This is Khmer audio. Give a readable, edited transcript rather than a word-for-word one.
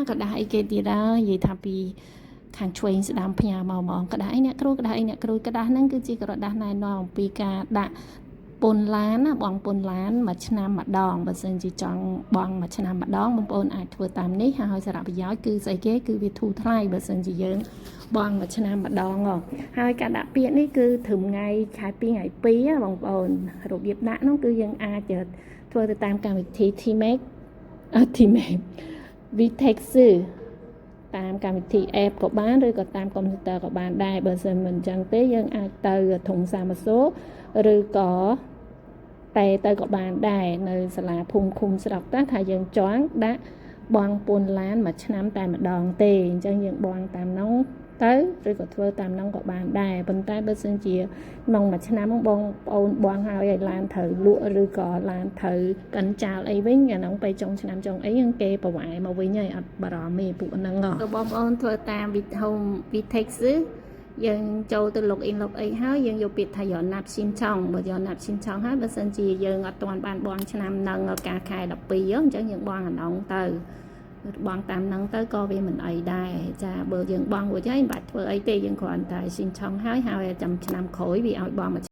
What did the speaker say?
ក្រដាសអីគេទៀតហើយនិយាយថាពីខាងឆ្វេងស្ដាំផ្ញើមកហ្មងក្រដាសអីអ្នកគ្រូក្រដាសអីអ្នកគ្រូក្រដាសហ្នឹងគឺជាក្រដាសណែនាំអំពីការដាក់ពន្ធឡានណាបងពន្ធឡានមួយឆ្នាំម្ដងបើសិនជាចង់បង់មួយឆ្នាំម្ដងបងប្អូនអាចធ្វើតាមនេះហើយសារៈប្រយោជន៍គឺស្អីគេគឺវាធូរថ្លៃបើសិនជាយើងបង់មួយឆ្នាំម្ដងហ៎ហើយការដាក់ពាក្យនេះគឺត្រឹមថ្ងៃខែ2ថ្ងៃ2ណាបងប្អូនរបៀបដាក់នោះគឺយើងអាចធ្វើទៅតាមកម្មវិធី T-Max អ T-Max VTEX តាមកម្មវិធី app ក៏បានឬក៏តាមកុំព្យូទ័រក៏បានដែរបើសិនមិនអញ្ចឹងទេយើងអាចទៅធុងសាមសូឬក៏តែទៅក៏បានដែរនៅសាលាភូមិឃុំស្រុកតាថាយើងចង់ដាក់បង់ពន្ធឡានមួយឆ្នាំតែម្ដងទេអញ្ចឹងយើងបង់តាមនោះទៅឬក៏ធ្វើតាមនោះក៏បានដែរប៉ុន្តែបើសិនជាក្នុងមួយឆ្នាំហ្នឹងបងប្អូនបង់ហើយឲ្យឡានត្រូវលក់ឬក៏ឡានត្រូវកិនចោលអីវិញអាហ្នឹងពេលចុងឆ្នាំចុងអីហ្នឹងគេប្រវាយមកវិញហើយអត់បារម្ភទេពួកហ្នឹងហ៎បងប្អូនធ្វើតាមវិធម VTEX យើងចូលទៅ log in log អីហើយយើងយកពាក្យថា 연납 신청 បើ 연납 신청 ហើយបើសិនជាយើងអត់ទាន់បានបង់ឆ្នាំហ្នឹងការខែ12អញ្ចឹងយើងបង់អានងទៅបង់តាមហ្នឹងទៅក៏វាមិនអីដែរចាបើយើងបង់រួចហើយមិនបាច់ធ្វើអីទេយើងគ្រាន់តែ 신청 ហើយហើយចាំឆ្នាំក្រោយវាឲ្យបង់មួយ